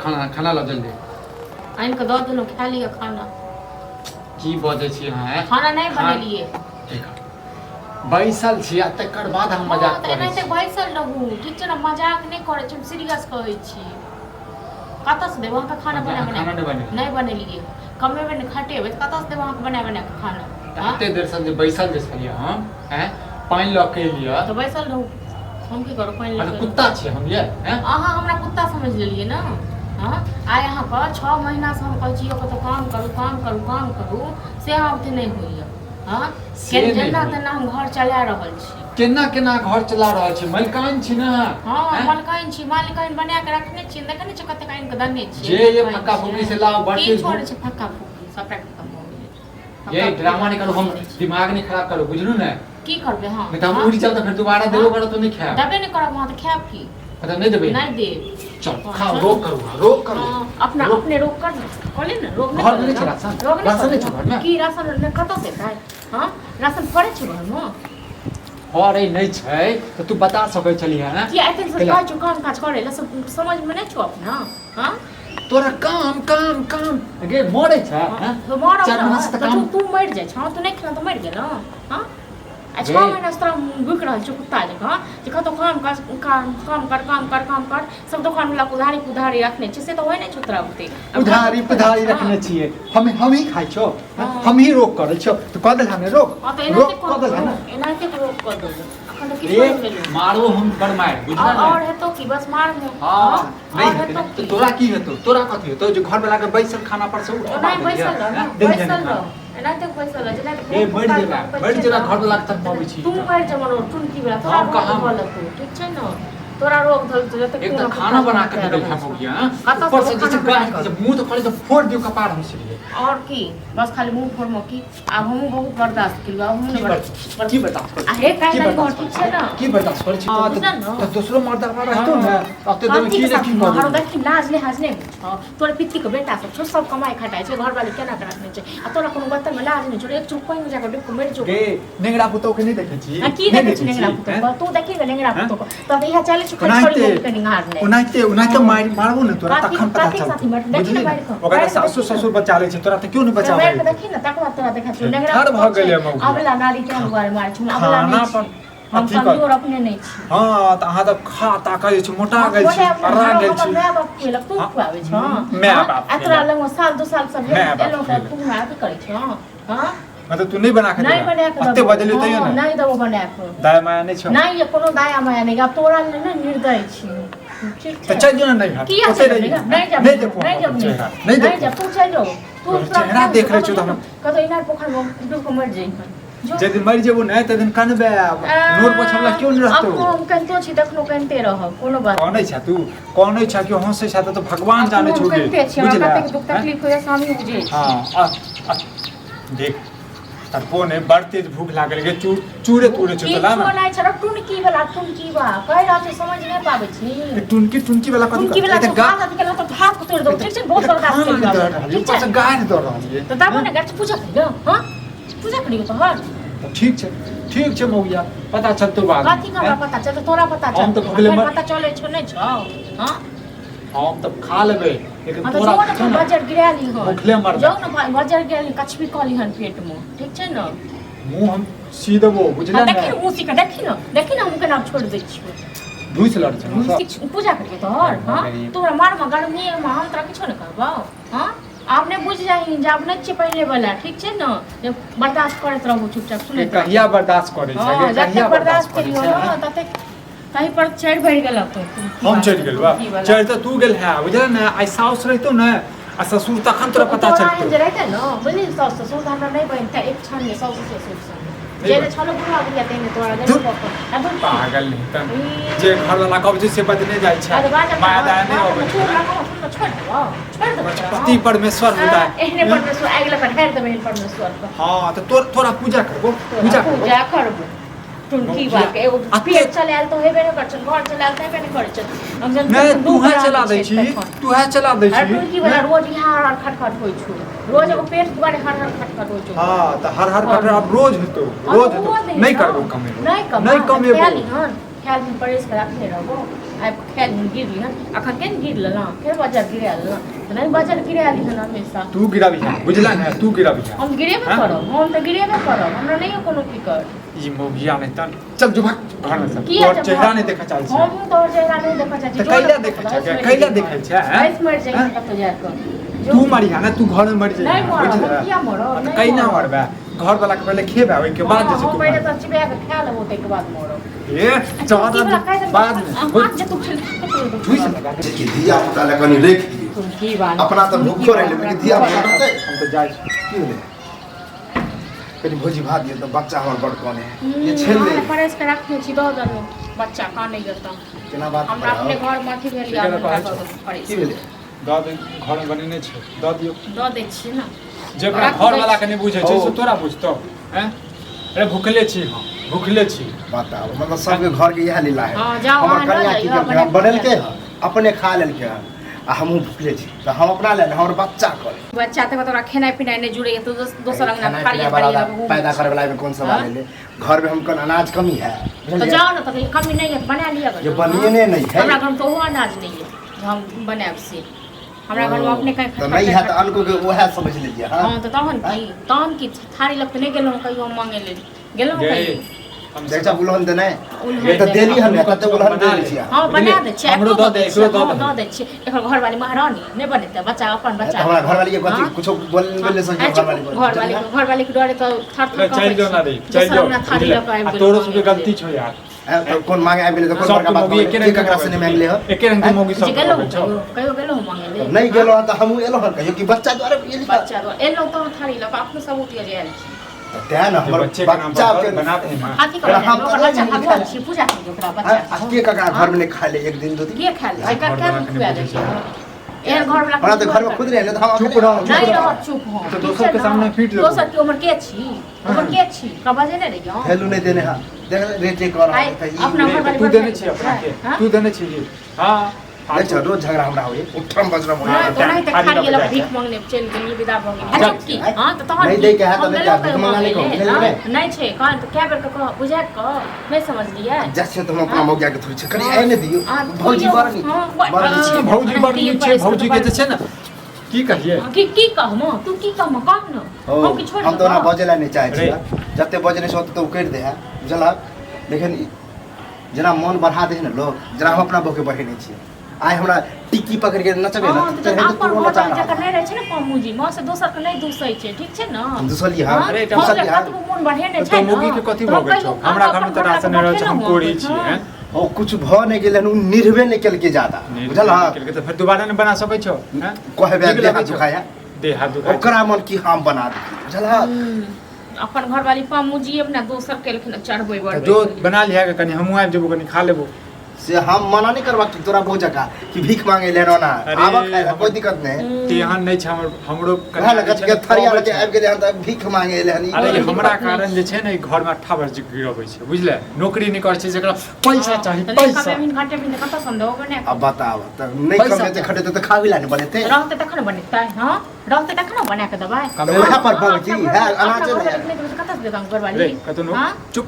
खाना खाना लाओ जल्दी। आनि कऽ दऽ देलहुँ, खा लिअ खाना। की बजै छी अहाँ, आँय? खाना नहि बनेलियै। देख, बैसल छी आ तकर बाद हम हँ मजाक तऽ करै एनाहिते छी। बैसल रहू, ठीक छै ने? मजाक नहि करै छी, हम सीरियस कहै छी। कतऽसँ देब अहाँके खाना बना अहाँ बना? खाना नहि बनेलियै? नहि बनेलियै। कमेबै ने, खटेबै तऽ कतऽसँ देब अहाँके बना बना कऽ खाना? तऽ हँ एते देरसँ जे बैसल जे छलियै हम, आँय, पानि लऽ के एलियै। तऽ बैसल रहू, हम की करू पानि लऽ अच्छा कऽ? कुत्ता छियै हम ये, आँय? अहाँ हमरा कुत्ता समझि लेलियै ने? हँ, आइ अहाँके 6 महीनासँ हम कहै छी यौ, कतहु काम करू, काम करू, काम करू, से अहाँ बुते नहि होइए। हँ, से नहि जेना होइए। तेना हम घर चला रहल छी। केना केना घर चला रहल छी? मलिकान छी ने? हँ। आँय? मलकाइन छी, मालिकाइन बना कऽ रखने छी। देखै नहि छी कतेक आनि कऽ देने छियै? जे ये मलकाइन फक्का छियै। फुक्की से लाओ, बड़ की तेज छोड़ै छै फक्का फुक्की? सबटा खतम भऽ गेलै। ये फक्का ड्रामा नहि करू, हम फुक्की छै। दिमाग नहि खराब करू, बुझलू ने? की करबै? हँ। नहि तऽ हम हँ? उड़ि जायब तऽ फेर दोबारा देबो करब तऽ नहि खायब। देबे नहि करब अहाँ तऽ खायब की? अच्छा, नहि देबै? नहि देब। चल। हँ, खाओ। चल। रोक करू अहाँ, रोक करू। हँ, अपना रोक। अपने रोक कर ने, कहली ने, रोक घरमे नहि नहि छै करबै। राशन? रोक नहि राशन नहि करबै। छै घरमे? की राशन नहि, कतऽ से एतै? हँ, राशन पड़ै छै घरमे? अरे नहि छै तऽ तू बता सकै छलियै हँ। किया एते से कैला? कहै छौ काम काज करै लए, सब समझमे नहि छौ अपना? हँ। तोरा काम काम काम गे मरै छै, हँ? तो मरब 4 महीना से ने तऽ तऽ काम तू मरि जाइ छौ। तू नहि खेलह तऽ मरि गेलह? हँ, आ 6 गे। महीना से तोरा भुकि रहल छौ कुत्ता जकाँ जे कतहु काम कर, काम काम कर, काम कर, काम कर। सब दोकान वला के उधारी पुधारी रखने छै, से तऽ होइ नहि छौ तोरा बुते। आब उधारी कतहु पुधारी हँ। रखने छियै हम? हमही खाइ छौ? हँ। हमही रोक करै छौ तऽ कऽ देलहा ने रोक? हँ, तऽ रोक एनाहिते कऽ देलहा ने? एनाहिते रोक कऽ देबो। अखन तऽ किछो ए नहि भेलौ। मारो हम बड़ मारि, बुझल और और ने? हेतौ की? बस मारबो। हँ, नहि और हेतै हेतौ ने तऽ की? तोरा की हेतौ? तोरा कथी हेतौ जे घर वाला के बैसल खाना पर से उठबा ओनाहि देलियै? बैसल रह हैं? ने। देलियै ने बैसल खाना? रह, एनाहिते बैसल रह जेना ए मरि जेबा, मरि जेबा, घर वाला के तक छी। तू मरि जेबो टुनकी वाला, तोरा हम रोग कहाँ? धऽ लेतौ, ठीक छै ने? तोरा रोग धऽ लेतौ जतेक एक तू तऽ हमरा खाना कुत्ता बना जकाँ के देल रहै हम छौ। गया कतऽ ऊपर से से जैसे खाना बना गाय कऽ? के मुंह तऽ खाली तऽ फोड़ दियौ कपार हम से। और की, बस खाली मुंह फोड़मो की? आब हमहूँ बहुत बर्दाश्त केलहुँ, आब हमहूँ की नहि की बर्दाश्त आ हे करै काल्हि की घर बर्दाश्त ठीक छै ने? की बर्दाश्त करै छी? हँ, तऽ बुझल ने? तऽ दोसरो मर्दवा रहतो ने, ओते देर में कथी की के ने साथ की कऽ हरो देबै। देखी, लाज लिहाज नहि होइ छौ? तोरे पित्ती के बेटा सब छौ, सब कमाइ खटाइ छै, घरवाली केना के रखने छै आ तोरा कोनो बर्तन में लाज नहि छौ? एक चूक पानि में जाके डूबि के मरि जो। गे नेंगरा पुतोह के नहि देखै छी? आ की नहि देखै छी नेंगरा छी, पुतोह हैं? के? तू देखी ने नेंगरा हैं? पुतोह के, तोरा तऽ इएह चलै छौ खाली छोड़ी ओनाहिते मुँह के निहारने। ओनाहिते ओनाहिते मारि मारबो ने तोरा कथी- तखन पता कथी चलतौ। साथी मारि- देखी ने बुझली ने? मारि कऽ, ओकरा मारि तऽ कऽ सासु देखी ने। ससुर बचा लै छै, तोरा तऽ केओ नहि बचाबै। मारि कऽ देखी ने, तकर बाद तोरा देखा छौ नेंगरा ठाढ़ भऽ पुतोह छै। गेलै मौगी। अबला नारी के दुआरे मारै छौ, अबला खाना नहि पर छी हम, अथी कर। कमजोर अपने नहि छी। हँ, तऽ अहाँ तऽ खा ताका जे छै, मोटा गेल छी, मोटा अपना अर्रा घरमे गेल हमर छी। माय बाप खुएलक, तू हँ, खुआबै छौ? माय बाप आ तोरा खुएलक। लगमे साल 2 साल से माय बाप एलहुँ तऽ खुएलक। तू हमरा अथी करै छौ? हँ। मतलब तू नहि बना के नहि देबे? बना के एते देबो। बजलियौ तैयो हँ, ने नहि देबो बना के। दाया माया नहि छौ? नहि ये, कोनो दाया माया नहि। आब तोरा लेल ने निर्दय छी, ठीक तऽ छै? चलि जो ने नैहर। किया ओतै चलि रही। जेबै? नहि जाब। नहि देखबो नहि हम जाब। अपन चेहरा नहि नहि जाब। देखबो। तू चलि जाओ। तू तोहर तोरा चेहरा देख लै छौ तऽ हम कतौ इनार पोखरि मे डूबि कऽ मरि जइहन जो। जे दिन मरि जेबो ने ताहि दिन कनबे आब, नोर पोछऽ वला केओ नहि रहतौ। अखनो हम कनितो छी, तखनो कनिते रहब, कोनो बात कनै छा तू? कनै छा कि हँसै छा तऽ भगवान जानै अखनो छौ हम गे। कनिते छी, हमरा बुझले? कतेक दुख तकलीफ होइया से हमही बुझै छी। हँ, देख तड़पो ने, बड़ तेज भूख लागल गे, चूर चूरे तूरे छौ तऽ ला किछो ना। नहि छै रे, टुनकी वाला टुनकी बा कहि रहल छी, समझ नहि पाबै छी? ई टुनकी टुनकी वाला कथी? टुनकी वाला एते छौ। हाथ अथी केलहुँ तऽ हाथ तोड़ि दौ, ठीक छै? बहुत बर्दाश्त खाना नहि दऽ केलियौ, रहल ठीक ऊपर छै? से गारि दऽ रहल ये। तऽ तब ने गाछ पूजा करियौ? हँ, पूजा करियौ तोहर। तऽ ठीक छै, ठीक छै मौगिया, पता चलतौ बाद कथी के हमरा पता चलतौ? तोरा पता हम तऽ चलतौ। भुखले अखन मर- पता चलै छौ नहि छौ? हँ। हम तऽ खा लेबै लेकिन हँ, तऽ तोरा जो ने छौ तू ने, बजर गिरा लिहन। भुखले मरबै। जो ने बजर गिरा लिहन, कछबी कऽ लिहन पेटमे, ठीक छै ने? मुँह हम सी देबो, बुझले? हँ, देखी ने ने मुँह सी कऽ, देखी ने, देखी ने हम केना छोड़ि दै छियौ। घुसि लड़ छै ने सब। किछु पूजा करियौ तोहर? हँ। करियै। तू हमरा मारमे गर्मीमे, हम तोरा किछो नहि कहबौ। हँ, आब नहि बुझि जाही जे आब नहि छियै पहिले वाला, ठीक छै ने? जे बर्दाश्त करैत रहू, चुपचाप के सुनैत रहू। कहिया बर्दाश्त करै छै हँ गे, जतेक कहिया बर्दाश्त करै केलियौ छै? ने ततेक तही पर चढ़ि भरि गेल तू। हम चढ़ि गेल बा? चढ़ि तऽ तू गेल है, बुझल ने? आइ साउस रहितौ ने आ ससुर, तखन तोरा पता तोरा एहन चलतौ। जे रहितै ने, बुझली, साउस ससुर तऽ हमरा नहि बनितै एक क्षण नहि साउस ससुर संगे। नहि जे छलो बुढ़ा बुढ़िया तेहने तोरा धुर। नहि कऽ आ धुर। पागल नहीं तन ई। जे घर वाला कहबै छै से बदले जाइ छै। अरे बाजब माया दाया नहि अबै चूर छै। लगाओ, चूर छोड़ि देबौ, छोड़ि देबौ तोरा। पति परमेश्वर होता हँ, है। एहने परमेश्वर आगि लऽ कऽ ढारि देबै एहन परमेश्वर पर। हाँ तऽ तोरा तोरा पूजा करबो। तोरा पूजा करबो। पूजा करबो टुनकी मौगिया। बाके एगो पेट चलायल तऽ हेबे नहि करै छै, घर चलायल तऽ हेबे नहि करै छै। हम जहन नहि दू तू है प्राणी चला दै छै छी तखन। तू है चला दै अरे छी। टुनकी वाला रोज इहाँ हर हर खटखट होइ छौ, रोज एगो पेट दुआरे हर हर खटखट होइ छौ। हाँ तऽ हर हर खटखट आब रोज हेतौ। हँ, रोज तऽ हेतौ। रोज नहि ने। करबो कमेबो। नहि कमा नहि कमेबो। ख्याल लिहन, ख्याल में परेश के रखने रहबो। आबि कऽ खाय लिहन गिर लिहन अखन के ने गिर लेलहुँ फेर बजर गिरा लेलहुँ तऽ नहि बजर गिरा लिहन हमेशा। तू गिराबी है बुझला ने, तू गिराबी है। हम गिरेबे हाँ? करब, हम तऽ गिरेबे करब, हमरा नहि कोनो फिकर। ई मौगिया नहि तन चल जो भाग घर में सब। किया तोहर जब चेहरा भाग? नहि देखऽ चाहै छी। हम तोहर चेहरा नहि देखऽ चाहै छी। तऽ जो कैला देखऽ देखै चाहै छै? छी, कैला देखै छै, हैं? भैंस मरि जाइ हैं? कतौ जा कऽ। जो तू मरिहा ने, तू घर में मरि नहि जाइहे। मरब, बुझले? हम किया मरब? तऽ नहि कैना मरब। मरबे? घर वाला के पहिले खेबे, ओहिके बाद जे छै हँ, तू पहिले मरबे। तऽ चिबा कऽ खा लेबो ताहिके बाद मरब। ए चल की वाला खाइ देबै? बाद में हाथ जे तू खेल- ठुस लगा दे। कि धिया पुता लए कनि राखि दियौ। तुम की बात? अपना तऽ भूखो रहि लेबै, धिया पुता रहतै। हम तऽ जाइ छी। की भेलै? कनि भोजी भात दियौ तऽ बच्चा हमर बड़ कने है ये छेल ले। परसि कऽ रखने छी, दऽ देलहुँ, बच्चा कानै तऽ। केना बात हमरा अपने पढ़ाउ? घर मे अथी भेल ठीक है, कहै छौ। की भेलै? दऽ दे, घर में बनेने छै, दऽ दियौ। दऽ दै छियै ने। जेकरा राखि घर दै वाला के नहि बुझै छै से तोरा बुझतौ? हैं? अरे भूखले छी हम, भूखले छी। बताउ, मतलब सबके घर के इएह लीला है। हँ, जाउ, हमर अहाँ लऽ कनिया की जइयौ, केलकै हन? बना बनेलकै हन, अपने खा लेलकै हन आ हमहूँ भूखले छी, तऽ हम अपना लेल हमर बच्चा करे। बच्चा तक तोरा खेनाइ पिनाइ नहि जुड़ैया, तू दोसर अंगना खेनाइ थारी पिनाइ वाला थारी पैदा करे वाला में कौन सवाल हाँ? एलै? घर में हम कोन अनाज कमी है? तऽ बुझलियै? जाउ ने, तऽ कमी नहि है तऽ बना लिअ। जे बनिए नहि है। हमरा घरमे तऽ ओहो अनाज नहि है जे हम बनायब से। हमरा घरमे अपने कहीं तऽ नहि है तऽ अनको के उएह समझ लेलियै। हँ हँ, तऽ तहन की, तहन की? थारी लग तऽ नहि गेलहुँ कहियो हम मांगे लेल, गेलहुँ गै, कहियो? हम देख जा, उलहन देनाइ उलहन ये तऽ देनाइ। देली हन, कते उलहन बना देने ले। छियै। हँ, बना दै छियै। हमरो एकरो दऽ दे, दै एकरो छियै, दऽ हँ, दे। दऽ दै छियै। एकर घरवाली महारानी नहि बनेतै बच्चा अपन तऽ बच्चा? हमरा घरवाली के कथी हाँ? कुछो बोल बोले से? आ, चुप, घरवाली घरवाली घरवाली के डरे तऽ थर थर ले, चलि जो ना रे, चलि दोसर जो। अंगना थारी बुझले? लऽ कऽ आबि आ गेलहुँ तोरो सबके मांगे गलती लेल। छौ यार। तऽ कोन मांगे आबि गेलै? तऽ कोन सबके बड़का बात मौगी भऽ एके गेलै? रंग के ककरा से नहि मांगले हो? एके रंग के मौगी जे सब गेलहुँ छौ। कहियो कहियो गेलहुँ मांगे लेल? नहि गेलहुँ हन तऽ हमहूँ एलहुँ हन कहियो कि बच्चा दुआरे एली? बच्चा दुआरे एलहुँ तऽ थारी लऽ कऽ अपनो सबूत जे आयल छी। तऽ तें ने हमर बच्चे के नाम बच्चा पर के बना दे ना। हाथी के हम बनायल, तऽ ओकर बच्चा नहि भगवान छी, पूजा करियौ ओकरा बच्चा। आ के ककरा घर में नहि खा ले एक दिन दू दिन? के खायल छै? घर कै वाला दिन के खुआ नहि दै बुझै छै एहन घर वाला? हमरा तऽ घर में खुद रहे ने तऽ हम चुप अकेले- रह, चुप नहि रह। रहत चुप हम। तऽ ठीक दोसर छै के ने? सामने पीट लेबो। दोसर के उमर के छी, उमर के छी, ओकरा बजेने रहियौ। हेलू नहि देने हँ, देख ले, रेटे कर रहल आइ है, तऽ ई अपना रे, घरवाली तू बड़ देने खाइ छी अपना के? हाँ? तू देने छी? हाँ। देख छौ, रोज झगड़ा हमरा होइए, उठम बजरम होइए। नहि तऽ ओनाहिते थारी थारी लऽ कऽ लऽ जाइ भीख छै। मांगने चलि गेलियै, विदा भऽ गेलियै। चल। चुप की? हँ, तऽ तहन नहि की? दैके है तऽ हम नहि गेलहुँ जा, भीख कहियो मांगऽ नहि मांगै कहू, लेल? नहि हँ? लेबै। नहि छै कहल तऽ कए बेर कऽ कह, बुझा कऽ नहि समझलियै? जा छै तऽ हम अपना मौगिया के थोड़ी छै, कनि आइ नहि दियौ। अहाँ भौजी थोड़ियो- बड़ नीक, हँ, बड़- बड़ नीक छै। भौजी बड़ नीक छै, भौजी के जे छै ने, की कहिए? हँ, की की कहमो तू, की कहमो कह ने। हो, हम की छोड़ि हम तऽ ओना देबौ? बजै लए नहि चाहै रे। छियै, जते बजने छै ओते तऽ ओ करि दे है, बुझलहक? लेकिन जेना मन बढ़ा दे है ने लोग, जेना हम अपना बहूके बढ़ेने छियै, आइ हमरा टिक्की पकड़ि के नचबै ने हँ, तऽ तऽ अपन तोरो घर नचा वाला जकर रहल। नहि रहै छै ने कम मुँह से दोसर के नहि दूसै छै, ठीक छै ने? हम दूसलियै हँ? हँ, अरे, हम दूसलियै हँ? कतबो मोन बढ़ेने तऽ छै ने, मौगी के कथी तऽ भऽ हम गेल छौ? कहियो हमरा घर में अपन तऽ राशन नहि रहै छै, हम घरवाला के कोढ़ी छी। बढ़ेलहुँ हैं? ओ कुछ भऽ नहि गेलै हन, ओ निर्भे नहि केलकै जादा, बुझलहक? केलकै तऽ फेर दोबारा नहि बना सकै छौ? हैं? कहबै नीक देह लगै हाथ छौ? दुखाया। देह हाथ दुखाइ छै। ओकरा मन की हम बना दी, बुझलहक? हूँ, अपन घरवाली पामुजी अपना दोसर केलखिन चढ़बै तऽ बढ़बै। जो बना लिहा के, कनि हमहूँ आबि जेबो, कनि खा लेबो। से हम मना नहि करबा कि तोरा बहुत जगह कि भीख मांगे ले ना। अरे, आबऽ खाय लए, कोई दिक्कत नहि। तेहन नहि छै हमर, हमरो वएह ने कनिया जे कथी छै के ने, थरिया कहबै लऽ के छै। आबि गेलै हन तऽ भीख मांगे एलै हन ई। अरे कोइ हमरा दिक्कत नहि। कारण जे छै ने, ई घरमे अट्ठा बज गिरबै छै, बुझले? नौकरी नहि करै छै, जकरा पैसा चाही। तऽ नहि पैसा कमेबही घटेबही तऽ कतऽ सँ देबो बना अब बताब तऽ नहि पैसा कमेतै खटेतै तऽ खाबी ला नहि बनेतै? रहतै तखन बनेतै। हँ, रहतै तखन बना कऽ देबै। तऽ वएह पर हँ, बम की अपना है घर- अनाजे अपना नहि घरवाली के नहि देबै तऽ कतऽ सँ देबै घरवाली? रे, कतौ नो हँ? चुप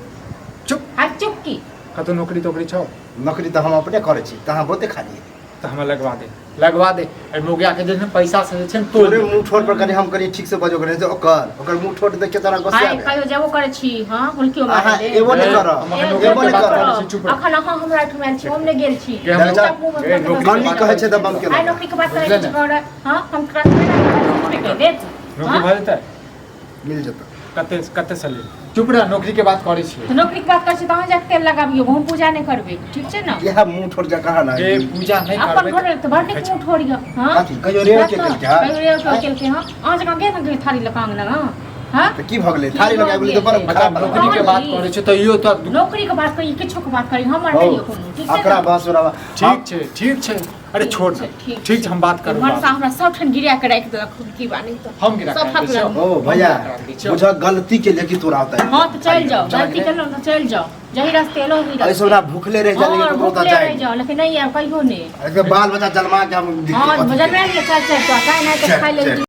चुप। आ चुप की? कतौ नौकरी तोकरी छौ? नौकरी तऽ हम अपने करै छी, तऽ अहाँ बहुते खाली। तऽ हमरा लगवा दे, लगवा दे। एहि मौगिया के जे छै ने, पैसा से जे छै ने तोड़ तोरे दे। मुँह ठोर पर कनि हम कनि ठीक से बजो करै जे ओकर ओकर मुँह ठोर देख के तोरा गुस्सा आइ आबे। कहियो जेबो करै छी? हँ, हुलकियो अहाँ मारै ले। एबो नहि ए, करब। हम अखन ए, नौकरी एबो के नहि बात करब। करै छी, चुप रह। अखन अहाँ हमरा एहिठाम आयल छी, हम नहि गेल छी। गे, हम जा, मुँह गे, बंद नौकरी कऽ गन्नी के बात कहै छै तऽ बम आइ केलक। नौकरी के बात करै बुझले छी ने? घर? हँ, हम तोरा से कहि देत। नौकरी भऽ जेतै? मिल जेतौ। कते कते सैलरी? चुप रह, नौकरी के बात करै छियै। तऽ नौकरी के बात करै छी तऽ अहाँ जाके तेल लगाबियौ, हम पूजा नहि करबै, ठीक छै ने? इएह मुँह ठोर जकाँ ने जे पूजा नहि अपन करबै घर तऽ बड़ नीक मुँह ठोर यऽ। हँ, कथी कहियो रे के केलकै? हँ? कहियो रे के केलकै? हँ, अहाँ जकाँ गेल ने थारी लऽ कऽ अङ्गना? हँ हँ, तऽ की भऽ गेलै? की थारी भऽ लगा गेलै तऽ बड़ गेलै? खराब मतलब बात। नौकरी के बात करै छै तऽ इहो तऽ नौकरी के बात करी, किछो के बात करी, हमर नहि यऽ कोनो, ठीक छै अकरा ने? बस ओकरा ठीक छै, ठीक छै। अरे छोड़ ठीक ने। छै, ठीक। ठीक छै, हम बात करब। मनसा हमरा सब ठान गिरा के राखि देलक, की बानी तऽ हम गिरा के सब राखि दै छियौ। हक ओ भैया, बुझ गलती के लेके तोरा होता है। हँ, तऽ चलि जाउ, गलती केलहुँ तऽ चलि जाउ, जही रास्ते एलहुँ ओही ऐसे रास्ते। ओकरा भूखले रहि जाए हँ, लेकिन भूखले जाए रहि जाउ, लेकिन नहि आयब कहियो नहि। बाल बच्चा जन्मा के हम हँ, जन्मा लिअ, चल चल, तो काहे नहि तऽ चल, खाइ लेल। चल।